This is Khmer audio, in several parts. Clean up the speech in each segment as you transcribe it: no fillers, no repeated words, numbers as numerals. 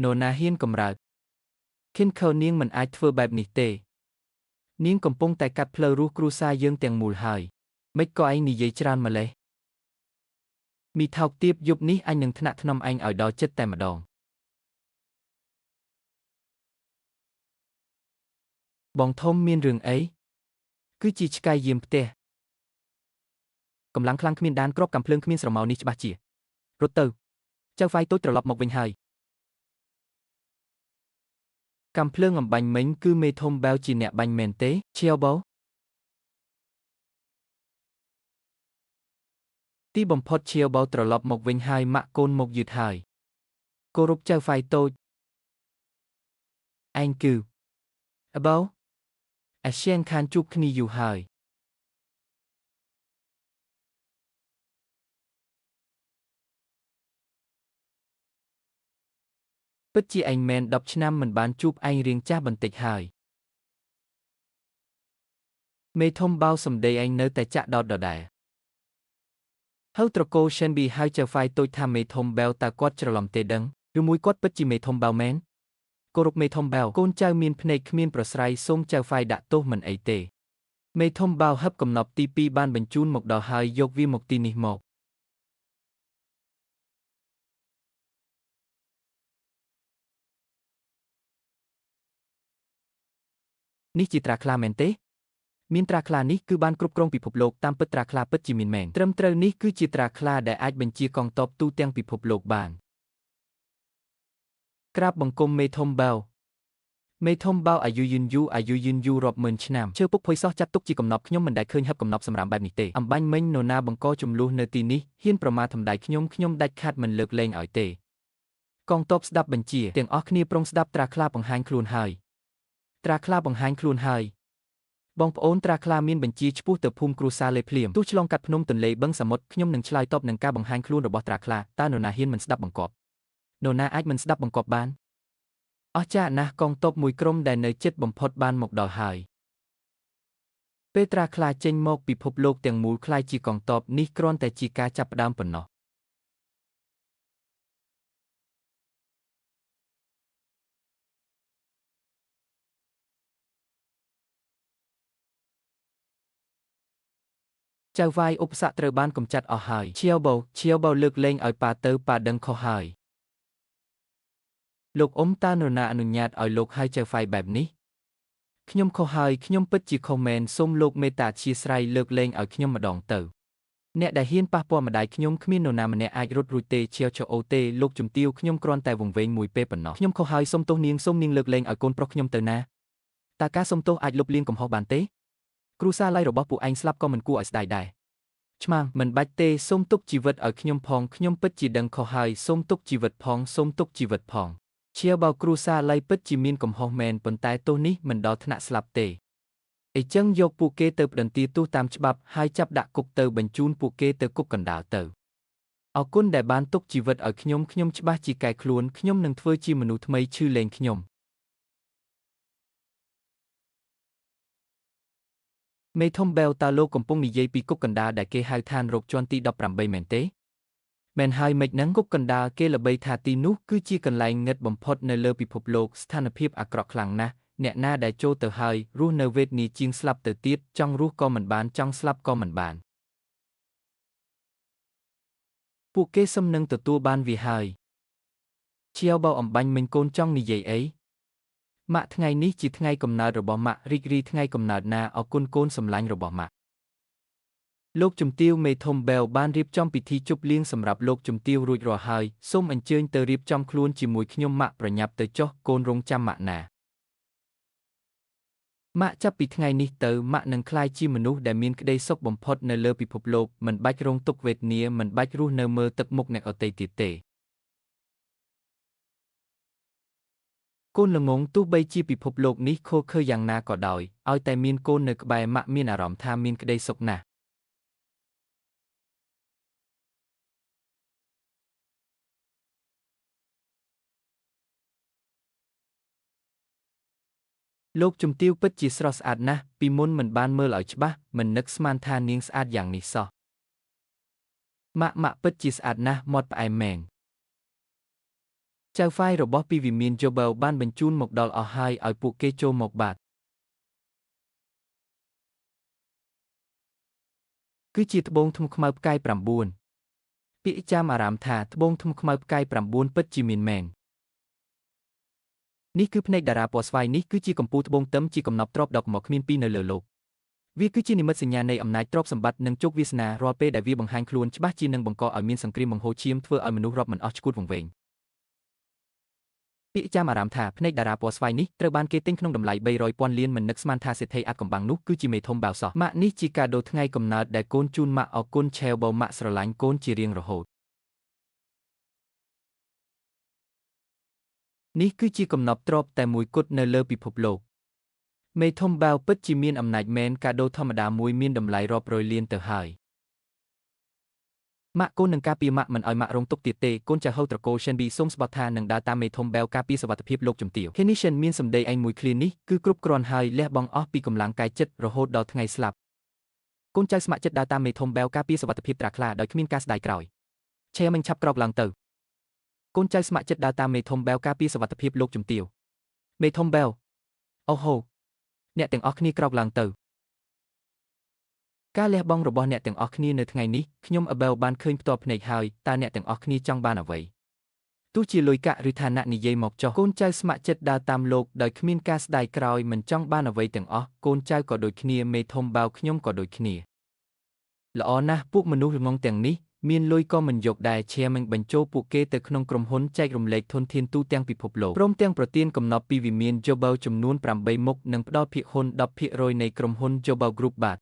នរណាហ៊ានកម្រើកខិនខើនាងមិនអាចធ្វើបែបនេះទេនាងកំពុងតែកាត់ផ្លូវរស់គ្រួសារយើងទាំងមូលហើយម៉េចក៏ឯងនិយាយច្រើនម្ល៉េះមីថោកទាបយប់នេះអញនឹងថ្នាក់ថ្នមឯងឲ្យដល់ចិត្តតែម្ដងបងធំមានរឿងអីគឺជាឆ្កែយាមផ្ទះកម្លាំងខ្លាំងគ្មានដានគ្រាប់កាំភ្លើងគ្មានស្រមោលនេះច្បាស់ជារត់ទៅចៅហ្វាយតូចត្រឡប់មកវិញហើយកាំភ្លើងអំបញ្ញមិញគឺមេធំបែវជាអ្នកបាញ់មែនទេឈៀវបោទីបំផុតឈៀវបោត្រឡប់មកវិញហើយម៉ាក់កូនមកយឺតហើយគោរពចៅហ្វាយតូចឯងគឺអបោអាសៀនខានជួបគ្នាយូរហើយពិតជាឯងមែន10ឆ្នាំមិនបានជួបឯងរៀងចាស់បន្តិចហើយមេធំបោសំដីឯងនៅតែចាក់ដោតដដែលហើយត្រកូល Shenbi ហៅចៅហ្វាយតូចថាមេធំបែវតើគាត់ច្រឡំទេដឹងឬមួយគាត់ពិតជាមេធំបែវមែនគោរពមេធំបែវកូនចៅមានភ្នែកគ្មានប្រស្រ័យសូមចៅហ្វាយដាក់ទោសមិនអីទេមេធំបែវហឹបកំណប់ទី2បានបញ្ជូនមកដល់ហើយយកវាមកទីនេះមកនេះជាត្រាខ្លាមែនទេមានត្រាខ្លានេះគឺបានគ្រប់គ្រងពិភពលោកតាមពិតត្រាខ្លាពិតជាមានមែនត្រឹមត្រូវនេះគឺជាត្រាខ្លាដែលអាចបញ្ជាកងទ័ពទូទាំងពិភពលោកបានក្រាបបង្គំមេធំបែវមេធំបែវអាយុយឺនយូរអាយុយឺនយូររាប់ម៉ឺនឆ្នាំជើពុកភុយសោះចាត់ទុកជាកំណប់ខ្ញុំមិនដែលឃើញហឹបកំណប់សម្រាមបែបនេះទេអំបញ្ញមិញនរណាបង្កចំនួននៅទីនេះហ៊ានប្រមាថធំដៃខ្ញុំខ្ញុំដាច់ខាតមិនលើកលែងឲ្យទេកងទ័ពស្ដាប់បញ្ជាទាំងអស់គ្នាប្រុងស្ដាប់ត្រាខ្លាបង្ហាញខ្លួនហើយត្រាខ្លាបង្ហាញខ្លួនហើយបងប្អូនត្រាខ្លាមានបញ្ជាឆ្ពោះទៅភូមិគ្រួសារលេភ្លាមទោះឆ្លងកាត់ភ្នំទន្លេបឹងសមុទ្រខ្ញុំនឹងឆ្លើយតបនឹងការបង្ហាញខ្លួនរបស់ត្រាខ្លាតើនរណាហ៊ានមិនស្ដាប់បង្គាប់នរណាអាចមិនស្ដាប់បង្គាប់បានអស្ចារ្យណាស់កងទ័ពមួយក្រុមដែលនៅជិតបំផុតបានមកដល់ហើយពេលត្រាខ្លាចេញមកពិភពលោកទាំងមូលក្លាយជាកងទ័ពនេះគ្រាន់តែជាការចាប់ផ្ដើមប៉ុណ្ណោះចៅហ្វាយឧបសគ្គត្រូវបានកម្ចាត់អស់ហើយឈៀវបោលើកលែងឲ្យប៉ាទៅប៉ាដឹងខុសហើយលោកអ៊ំតើនរណាអនុញ្ញាតឲ្យលោកហៅចៅហ្វាយបែបនេះខ្ញុំខុសហើយខ្ញុំពិតជាខុសមែនសូមលោកមេត្តាអធ្យាស្រ័យលើកលែងឲ្យខ្ញុំម្ដងទៅអ្នកដែលហ៊ានប៉ះពាល់ម្ដាយខ្ញុំគ្មាននរណាម្នាក់អាចរត់រួចទេឈៀវឆអូទេលោកជំទាវខ្ញុំគ្រាន់តែវង្វេងមួយពេលប៉ុណ្ណោះខ្ញុំខុសហើយសូមទោសនាងសូមនាងលើកលែងឲ្យកូនប្រុសខ្ញុំទៅណាតើការសូមទោសអាចលុបលាងកំហុសបានទេគ្រួសារឡៃរបស់ពួកឯងស្លាប់ក៏មិនគួរឲ្យស្ដាយដែរឆ្មាំងមិនបាច់ទេសូមទុកជីវិតឲ្យខ្ញុំផងខ្ញុំពិតជាដឹងខុសហើយសូមទុកជីវិតផងសូមទុកជីវិតផងឈៀវបោគ្រួសារឡៃពិតជាមានកំហុសមែនប៉ុន្តែទោសនេះមិនដល់ថ្នាក់ស្លាប់ទេអីចឹងយកពួកគេទៅផ្ដន្ទាទោសតាមច្បាប់ហើយចាប់ដាក់គុកទៅបញ្ជូនពួកគេទៅគុកកណ្ដាលទៅអរគុណដែលបានទុកជីវិតឲ្យខ្ញុំខ្ញុំច្បាស់ជាកែខ្លួនខ្ញុំនឹងធ្វើជាមនុស្សថ្មីឈឺលែងខ្ញុំមេធំបែវតើលោកកំពុងនិយាយពីគុកកណ្ដាលដែលគេហៅថានរកជាន់ទី18មែនទេមែនហើយម៉េចនឹងគុកកណ្ដាលគេល្បីថាទីនោះគឺជាកន្លែងងឹតបំផុតនៅលើពិភពលោកស្ថានភាពអាក្រក់ខ្លាំងណាស់អ្នកណាដែលចូលទៅហើយរស់នៅវេទនាជាងស្លាប់ទៅទៀតចង់រស់ក៏មិនបានចង់ស្លាប់ក៏មិនបានពួកគេសុំនឹងទទួលបានវាហើយឈៀវបោអំបញ្ញមិញកូនចង់និយាយអីម៉ាក់ថ្ងៃនេះជាថ្ងៃកំណើតរបស់ម៉ាក់រីករាយថ្ងៃកំណើតណាអរគុណកូនសម្លាញ់របស់ម៉ាក់លោកជំទាវមេធំបែវបានរៀបចំពិធីជប់លៀងសម្រាប់លោកជំទាវរួចរាល់ហើយសូមអញ្ជើញទៅរៀបចំខ្លួនជាមួយខ្ញុំម៉ាក់ប្រញាប់ទៅចុះកូនរងចាំម៉ាក់ណាម៉ាក់ចាប់ពីថ្ងៃនេះទៅម៉ាក់នឹងក្លាយជាមនុស្សដែលមានក្តីសុខបំផុតនៅលើពិភពលោកមិនបាច់រងទុក្ខវេទនាមិនបាច់រស់នៅមើលទឹកមុខអ្នកដទៃទៀតទេកូនល្ងងទោះបីជាពិភពលោកនេះឃោរឃៅយ៉ាងណាក៏ដោយឲ្យតែមានកូននៅក្បែរម៉ាក់មានអារម្មណ៍ថាមានក្តីសុខណាស់លោកជំទាវពិតជាស្រស់ស្អាតណាស់ពីមុនមិនបានមើលឲ្យច្បាស់មិននឹកស្មានថានាងស្អាតយ៉ាងនេះសោះម៉ាក់ម៉ាក់ពិតជាស្អាតណាស់មាត់ផ្អែមមែន ចៅហ្វាយរបស់ពីវិមានយ៉ូបៅបានបញ្ជូនមកដល់អស់ហើយឲ្យពួកគេចូលមកបាទគឺជាត្បូងថ្មខ្មៅផ្កាយ9ពាក្យចាំអារាមថាត្បូងថ្មខ្មៅផ្កាយ9ពិតជាមានមែននេះគឺភ្នែកតារាពណ៌ស្វាយនេះគឺជាកំពូលត្បូងទឹមជាកំណប់ទ្រព្យដ៏កម្រគ្មានពីរនៅលើលោកវាគឺជានិមិត្តសញ្ញានៃអំណាចទ្រព្យសម្បត្តិនិងជោគវាសនារាល់ពេលដែលវាបង្ហាញខ្លួនច្បាស់ជានឹងបង្កឲ្យមានសង្គ្រាមបង្ហូរឈាមធ្វើឲ្យមនុស្សរាប់មិនអស់ឆ្កួតវង្វេងពាក្យចាំអារាមថាភ្នែកតារាពណ៌ស្វាយនេះត្រូវបានគេទិញក្នុងតម្លៃ300ពាន់លានមិននឹកស្មានថាសេដ្ឋីអាត់កំបាំងនោះគឺជាមេធំបាវសោះម៉ាក់នេះជាកាដូថ្ងៃកំណើតដែលកូនជូនម៉ាក់អរគុណឆែវបោម៉ាក់ស្រឡាញ់កូនជារៀងរហូតនេះគឺជាកំណប់ទ្រព្យតែមួយគត់នៅលើពិភពលោកមេធំបាវពិតជាមានអំណាចមែនកាដូធម្មតាមួយមានតម្លៃរាប់រយលានទៅហើយម៉ាក់កូននឹងការពារម៉ាក់មិនឲ្យម៉ាក់រងទុក្ខទៀតទេកូនចៅហៅត្រកូល Shenbi សូមស្បត់ថានឹងដើរតាមមេធំបែវការពារសុវត្ថិភាពលោកជំទាវ Henishen មានសម្ដីឯងមួយឃ្លានេះគឺគ្រប់គ្រាន់ហើយលះបង់អស់ពីកម្លាំងកាយចិត្តរហូតដល់ថ្ងៃស្លាប់កូនចៅស្ម័គ្រចិត្តដើរតាមមេធំបែវការពារសុវត្ថិភាពត្រាខ្លាដោយគ្មានការស្ដាយក្រោយឆេមិនឆាប់ក្រោកឡើងទៅកូនចៅស្ម័គ្រចិត្តដើរតាមមេធំបែវការពារសុវត្ថិភាពលោកជំទាវមេធំបែវអូហូអ្នកទាំងអស់គ្នាក្រោកឡើងទៅការលះបង់របស់អ្នកទាំងអស់គ្នានៅថ្ងៃនេះខ្ញុំអបែលបានឃើញផ្ទាល់ភ្នែកហើយតើអ្នកទាំងអស់គ្នាចង់បានអ្វីទោះជាលុយកាក់ឬឋានៈនិយាយមកចុះកូនចៅស្ម័គ្រចិត្តដើរតាមលោកដោយគ្មានការស្ដាយក្រោយមិនចង់បានអ្វីទាំងអស់កូនចៅក៏ដូចគ្នាមេធំបាវខ្ញុំក៏ដូចគ្នាល្អណាស់ពួកមនុស្សល្ងងទាំងនេះមានលុយក៏មិនយកដែរឈាមបញ្ចូលពួកគេទៅក្នុងក្រុមហ៊ុនចែករំលែកធនធានទូទាំងពិភពលោកព្រមទាំងប្រទានកំណត់ពីវិមាន Jobao ចំនួន8មុខនិងផ្ដល់ភាគហ៊ុន 10% នៃក្រុមហ៊ុន Jobao Group បាទ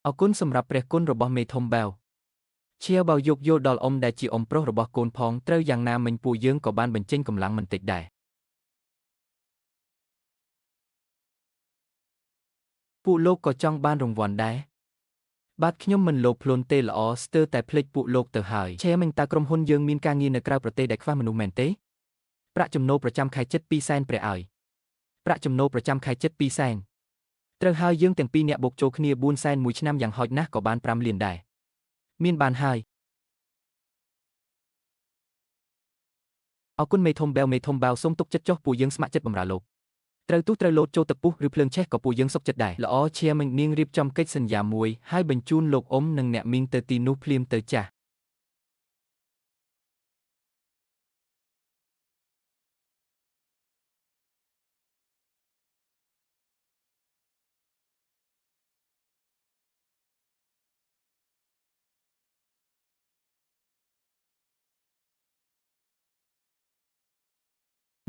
អរគុណសម្រាប់ព្រះគុណរបស់មេធំបាវឈៀបៅយកយល់ដល់អ៊ំដែលជាអ៊ំប្រុសរបស់កូនផងត្រូវយ៉ាងណាមិញពួកយើងក៏បានបញ្ចេញកម្លាំងមិនតិចដែរពួកលោកក៏ចង់បានរង្វាន់ដែរបាទខ្ញុំមិនលោភលន់ទេល្អស្ទើរតែភ្លេចពួកលោកទៅហើយឆេមិញតើក្រុមហ៊ុនយើងមានការងារនៅក្រៅប្រទេសដែលខ្វះមនុស្សមែនទេប្រាក់ចំណូលប្រចាំខែជិត2សែនព្រះឲ្យប្រាក់ចំណូលប្រចាំខែជិត2សែនត្រូវហើយយើងទាំងពីរអ្នកបូកចូលគ្នា4សែនមួយឆ្នាំយ៉ាងហោចណាស់ក៏បាន5លានដែរមានបានហើយអរគុណមេធំបែវមេធំបាវសូមទុកចិត្តចុះពួកយើងស្ម័គ្រចិត្តបម្រើលោកត្រូវទោះត្រូវលោតចូលទឹកពុះឬភ្លើងឆេះក៏ពួកយើងសុខចិត្តដែរល្អឈាមនាងរៀបចំកិច្ចសន្យាមួយហើយបញ្ជូនលោកអ៊ំនិងអ្នកមីងទៅទីនោះភ្លាមទៅចាស់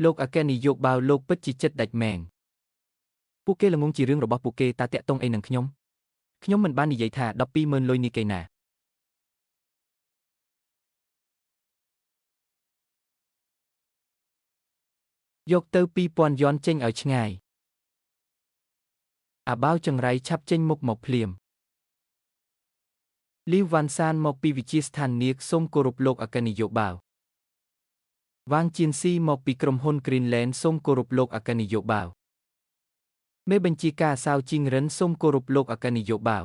លោកអគ្គនាយកបាវលោកពិតជាចិត្តដាច់មែនពួកគេល្ងងជារឿងរបស់ពួកគេតើតាក់ទងអីនឹងខ្ញុំខ្ញុំមិនបាននិយាយថា120,000លុយនេះគេណាយកទៅ2000យ៉នចេញឲ្យឆ្ងាយអាបាវចង្រៃឆាប់ចេញមុខមកភ្លាមលីវវ៉ាន់សានមកពីវិទ្យាស្ថាននាគសូមគោរពលោកអគ្គនាយកបាវវ៉ាងជៀនស៊ីមកពីក្រុមហ៊ុន Greenland សូមគោរពលោកអគ្គនាយកបាវមេបញ្ជាការសាវជីងរិនសូមគោរពលោកអគ្គនាយកបាវ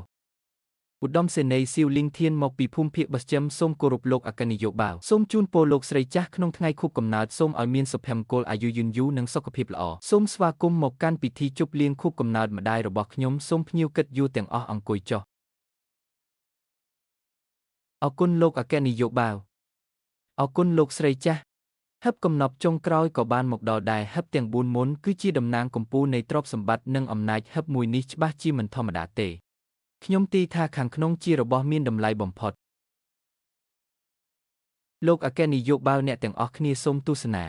ឧត្តមសេនីយ៍ស៊ីវលីងធានមកពីភូមិភាគបស្ចិមសូមគោរពលោកអគ្គនាយកបាវសូមជូនពរលោកស្រីចាស់ក្នុងថ្ងៃខួបកំណើតសូមឲ្យមានសុភមង្គលអាយុយឺនយូរនិងសុខភាពល្អសូមស្វាគមន៍មកកាន់ពិធីជប់លៀងខួបកំណើតម្ដាយរបស់ខ្ញុំសូមភ្ញៀវកិត្តិយសទាំងអស់អង្គុយចុះអរគុណលោកអគ្គនាយកបាវអរគុណលោកស្រីចាស់ហឹបកំណប់ចុងក្រោយក៏បានមកដល់ដែរហឹបទាំង4មុនគឺជាតំណាងកម្ពូលនៃទ្រព្យសម្បត្តិនិងអំណាចហឹបមួយនេះច្បាស់ជាមិនធម្មតាទេខ្ញុំទីថាខាងក្នុងជារបស់មានតម្លៃបំផុតលោកអគ្គនាយកបាវអ្នកទាំងអស់គ្នាសូមទស្សនា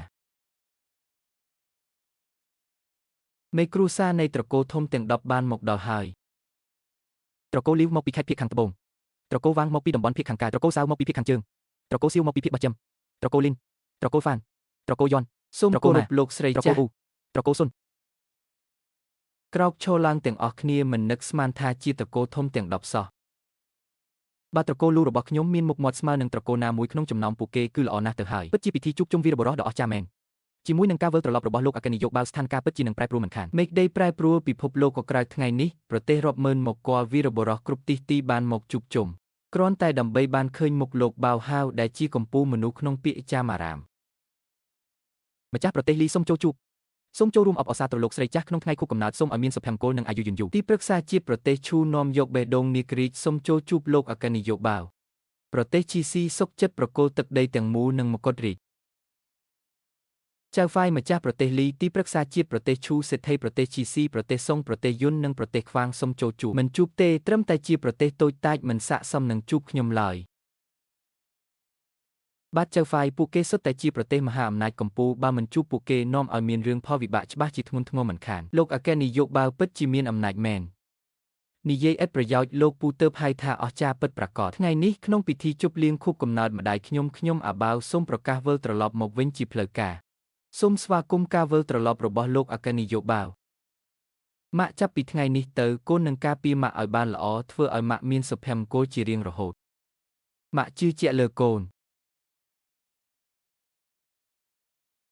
មេគ្រួសារនៃត្រកូលធំទាំង10បានមកដល់ហើយត្រកូលលីវមកពីខេត្តភាគខាងត្បូងត្រកូលវាងមកពីតំបន់ភាគខាងកើតត្រកូលសាវមកពីភាគខាងជើងត្រកូលសៀវមកពីភាគបស្ចិមត្រកូលលីនត្រកូលហ្វានត្រកូលយ៉នសូមគោរពលោកស្រីចាស់ត្រកូលសុនក្រោកឈរឡើងទាំងអស់គ្នាមិននឹកស្មានថាជាត្រកូលធំទាំង10សោះបើត្រកូលលូរបស់ខ្ញុំមានមុខមាត់ស្មើនឹងត្រកូលណាមួយក្នុងចំណោមពួកគេគឺល្អណាស់ទៅហើយពិតជាពិធីជួបជុំវីរបុរសដ៏អស្ចារ្យមែនជាមួយនឹងការវិលត្រឡប់របស់លោកអគ្គនាយកបាវស្ថានភាពពិតជានឹងប្រែប្រួលមិនខានមេឃដីប្រែប្រួលពិភពលោកក៏ក្រៅថ្ងៃនេះប្រទេសរាប់ម៉ឺនមកគាល់វីរបុរសគ្រប់ទិសទីបានមកជួបជុំគ្រាន់តែដើម្បីបានឃើញមុខលោកបាវហាវដែលជាកម្ពូលមនុស្សក្នុងពាក្យចាមអារាម ម្ចាស់ប្រទេសលីសូមចូលជួបសូមចូលរួមអបអរសាទរលោកស្រីចាស់ក្នុងថ្ងៃខួបកំណើតសូមឲ្យមានសុភមង្គលនិងអាយុយឺនយូរទីប្រឹក្សាជាតិប្រទេសឈូនាំយកបេះដូងនាគរាជសូមចូលជួបលោកអគ្គនាយកបាវប្រទេសជីស៊ីសុកចិត្តប្រគល់ទឹកដីទាំងមូលនិងមកុដរាជចៅហ្វាយម្ចាស់ប្រទេសលីទីប្រឹក្សាជាតិប្រទេសឈូសេដ្ឋីប្រទេសជីស៊ីប្រទេសសុងប្រទេសយុននិងប្រទេសខ្វាងសូមចូលជួបមិនជួបទេត្រឹមតែជាប្រទេសតូចតាចមិនស័ក្តិសមនឹងជួបខ្ញុំឡើយបាទចៅហ្វាយពួកគេសុទ្ធតែជាប្រទេសមហាអំណាចកម្ពុជាបើមិនជួបពួកគេនាំឲ្យមានរឿងផលវិបាកច្បាស់ជាធ្ងន់ធ្ងរមិនខានលោកអគ្គនាយកបាវពិតជាមានអំណាចមែននិយាយឥតប្រយោជន៍លោកពូទើបហៅថាអស្ចារ្យពិតប្រាកដថ្ងៃនេះក្នុងពិធីជប់លៀងខួបកំណើតម្ដាយខ្ញុំខ្ញុំអាបាវសូមប្រកាសវិលត្រឡប់មកវិញជាផ្លូវការសូមស្វាគមន៍ការវិលត្រឡប់របស់លោកអគ្គនាយកបាវម៉ាក់ចាប់ពីថ្ងៃនេះទៅកូននឹងការពារម៉ាក់ឲ្យបានល្អធ្វើឲ្យម៉ាក់មានសុភមង្គលជារៀងរហូតម៉ាក់ជឿជាក់លើកូន។